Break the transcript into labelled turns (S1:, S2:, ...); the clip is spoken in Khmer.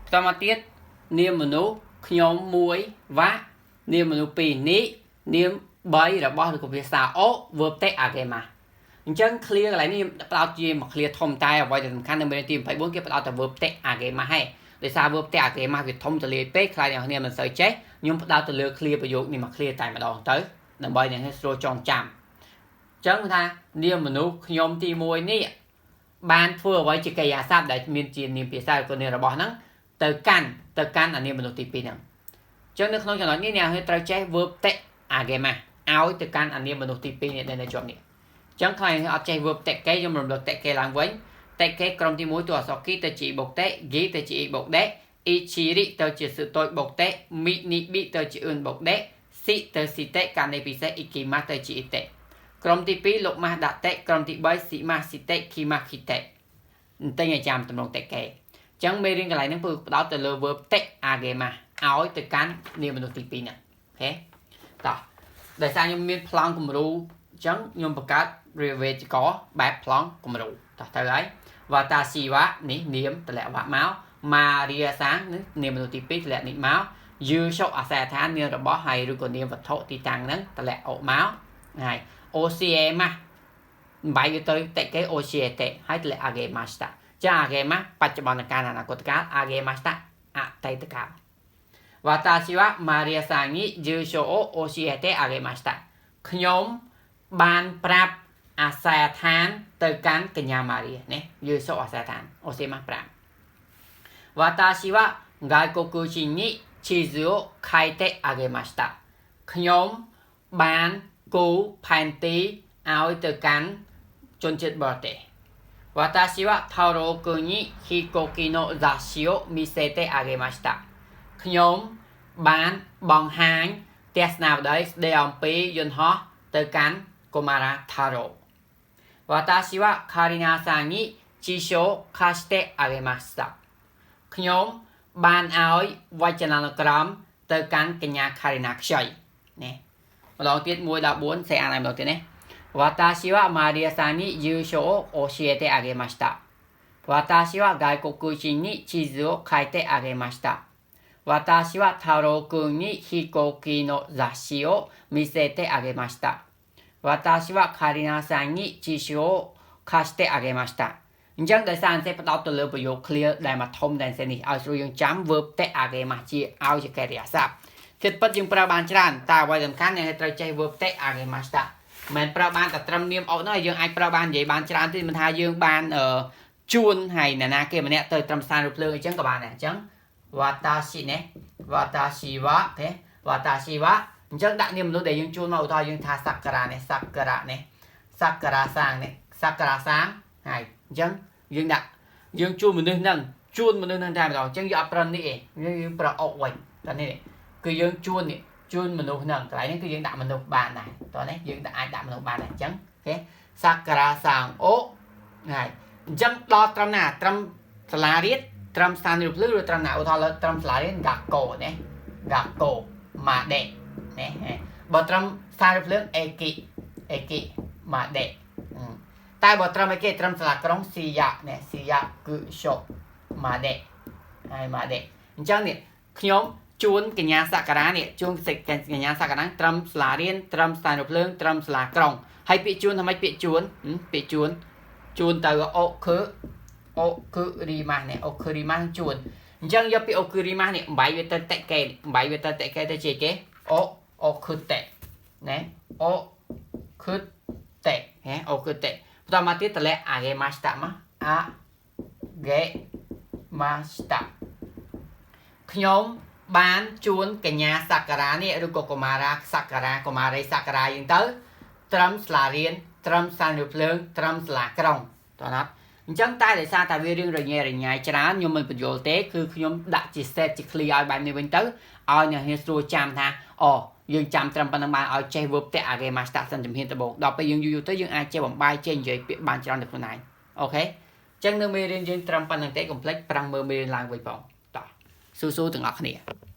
S1: បន្តមកទៀតនាមមនុស្សខ្ញុំមួយ は នាមមនុស្ស2 に នាម3របស់ឬក៏ភាសា を verb てあげます អញ្ចឹង clear កន្លែងនេះខ្ញុំផ្ដោតជាមួយ clear ធំតែអ្វីដែលសំខាន់នៅមេរៀនទី24គេផ្ដោតតែ verb てあげます ហើយដោយសារ verb てあげます វាធំទលាយពេកខ្លាចអ្នកគ្នាមិនសូវចេះខ្ញុំផ្ដោតទៅលើ clear ប្រយោគនេះមក clear តែម្ដងទៅដើម្បីអ្នកគ្នាស្រួលចងចាំអញ្ចឹងថានាមមនុស្សខ្ញុំទី1នេះបានធ្វើអ្វីជាកិរិយាសព្ទដែលមានជានាមភាសាឬក៏នាមរបស់ហ្នឹងទៅកាន់ទៅកាន់អានាមមនុស្សទី2ហ្នឹងអញ្ចឹងនៅក្នុងចំណុចនេះអ្នកគ្នាត្រូវចេះ verb てあげます ឲ្យទៅកាន់អានាមមនុស្សទី2នេះដែលនៅជាប់នេះអញ្ចឹងខ្លាចអត់ចេះ verb て形 ខ្ញុំរំលឹក て形 ឡើងវិញ て形 ក្រុមទី1តួអក្សរ き ទៅជា បូក て ぎ ទៅជា い បូក で いち り ទៅជា す តូចបូក て み に び ទៅជា ん បូក で し ទៅ して ករណីពិសេស いきます ទៅជា いって ក្រុមទី2លោកម៉ាស់ដាក់ て ក្រុមទី3 します して きます きて បន្តិចឲ្យចាំតម្រង て形 អញ្ចឹងមេរៀនកន្លែងហ្នឹងគឺផ្ដោតទៅលើ verb てあげます ឲ្យទៅកាន់នាមមនុស្សទី2ហ្នឹង OK តោះដោយសារខ្ញុំមានប្លង់គំរូអញ្ចឹងខ្ញុំបង្កើតវេយ្យាករណ៍បែបប្លង់គំរូតោះទៅហើយ私は នេះនាមតម្លាក់ は មកម៉ារីសាងនេះនាមមនុស្សទី2តម្លាក់នេះមក 住所 អាសយដ្ឋាននាមរបស់ហើយឬក៏នាមវត្ថុទីតាំងហ្នឹងតម្លាក់ を មកហើយ 教えます បាយវាទៅ て形 教えて ហើយតម្លាក់ あげました ចា あげます បច្ចុប្បន្នកាលអនាគតកាល あげました អតីតកាល私はマリアさんに住所を教えてあげましたខ្ញុំបានប្រាប់អាសយដ្ឋានទៅកាន់កញ្ញាម៉ារីនេះ 住所 អាសយដ្ឋាន 教えます ប្រាប់私は外国人に地図を書いてあげましたខ្ញុំបានគូផែនទីឲ្យទៅកាន់ជនជាតិបរទេស私は太郎君に飛行機の雑誌を見せてあげましたខ្ញុំបានបង្ហាញទស្សនាវដ្តីស្ដីអំពីយន្តហោះទៅកាន់កុមារាថារ៉ូ私はカリナさんに辞書を貸してあげましたខ្ញុំបានឲ្យវចនានុក្រមទៅកាន់កញ្ញាខារីណាខ្ចីនេះម្ដងទៀត1ដល់4សេអានឲ្យម្ដងទៀតនេះ私はマリアさんに住所を教えてあげました。私は外国人に地図を書いてあげました。私は太郎くんに飛行機の雑誌を見せてあげました。私はカリナさんに辞書を貸してあげました。អញ្ចឹងដោយសារអន្សេផ្ដោតទៅលើប្រយោគ clear ដែលមកធំតែអន្សេនេះឲ្យស្រួលយើងចាំ verb てあげます ជាឲ្យជាកិរិយាសព្ទគិតពិតយើងប្រើបានច្រើនតែអ្វីសំខាន់អ្នកត្រូវចេះ verb てあげました មិនប្រើបានតែត្រឹមនាមអុកនោះយើងអាចប្រើបាននិយាយបានច្រើនទៀតមិនថាយើងបានជួនហើយអ្នកណាគេម្នាក់ទៅត្រឹមស្ថានរថភ្លើងអញ្ចឹងក៏បានដែរអញ្ចឹង私 នេះ私は ទេ私は អញ្ចឹងដាក់នាមមនុស្សដែលយើងជួនមកឧទាហរណ៍យើងថាសក្ការៈនេះសក្ការៈនេះសក្ការៈសាងនេះសក្ការៈសាងហើយអញ្ចឹងយើងដាក់យើងជួនមនុស្សហ្នឹងជួនមនុស្សហ្នឹងតែម្ដងអញ្ចឹងយើងអត់ប្រើនេះទេយើងប្រើ を វិញតែនេះគឺយើងជួននេះជួនមនុស្សហ្នឹងកន្លែងនេះគឺយើងដាក់មនុស្សបានដែរតោះនេះយើងដាក់អាចដាក់មនុស្សបានដែរអញ្ចឹង OK សក្ការៈសាង を ហើយអញ្ចឹងដល់ត្រឹមណាត្រឹមសាលារៀនត្រឹមស្ថានីយ៍ភ្លើងឬត្រឹមណាឧទាហរណ៍ត្រឹមសាលារៀន 学校 នេះ 学校まで នេះបើត្រឹមស្ថានីយ៍ភ្លើង 駅 駅まで តែបើត្រឹមអីគេត្រឹមសាលាក្រុង 市や នេះ 市役所まで ហើយ まで អញ្ចឹងនេះខ្ញុំជួនកញ្ញាសក្ការៈនេះជួនកញ្ញាសក្ការៈត្រឹមសាលារៀនត្រឹមស្ថានីយ៍ភ្លើងត្រឹមសាលាក្រុងហើយពាក្យជួនធ្វើម៉េចពាក្យជួនពាក្យជួនជួនទៅ おく 送ります នេះ 送ります ជួនអញ្ចឹងយកពាក្យ 送ります នេះបំបាយវាទៅ て形 បំបាយវាទៅ て形 ទៅជាគេ お送って ណា 送って ហេ 送って បន្តមកទៀតតម្លាក់ あげました មក あげました ខ្ញុំបានជួនកញ្ញាសក្ការៈនេះឬក៏កុមារាសក្ការៈកុមារីសក្ការៈយើងទៅត្រឹមសាលារៀនត្រឹមស្ថានីយ៍ភ្លើងត្រឹមសាលាក្រុងតោះណាអញ្ចឹងតែដោយសារតែវារឿងរញ៉េរញ៉ៃច្រើនខ្ញុំមិនបញ្យល់ទេគឺខ្ញុំដាក់ជា set ជា clear ឲ្យបែបនេះវិញទៅឲ្យអ្នករៀនស្រួលចាំថាអូយើងចាំត្រឹមប៉ុណ្្នឹងបានឲ្យចេះ verb てあげました សិនជំហានដំបូងដល់ពេលយើងយូរៗទៅយើងអាចចេះបំបាយចេះនិយាយពាក្យបានច្រើនទៅខ្លួនឯង OK អញ្ចឹងនៅមេរៀនយើងត្រឹមប៉ុណ្្នឹងទេកុំភ្លេចប្រឹងមើលមេរៀនឡើងវិញផងតោះស៊ូៗទាំងអស់គ្នា។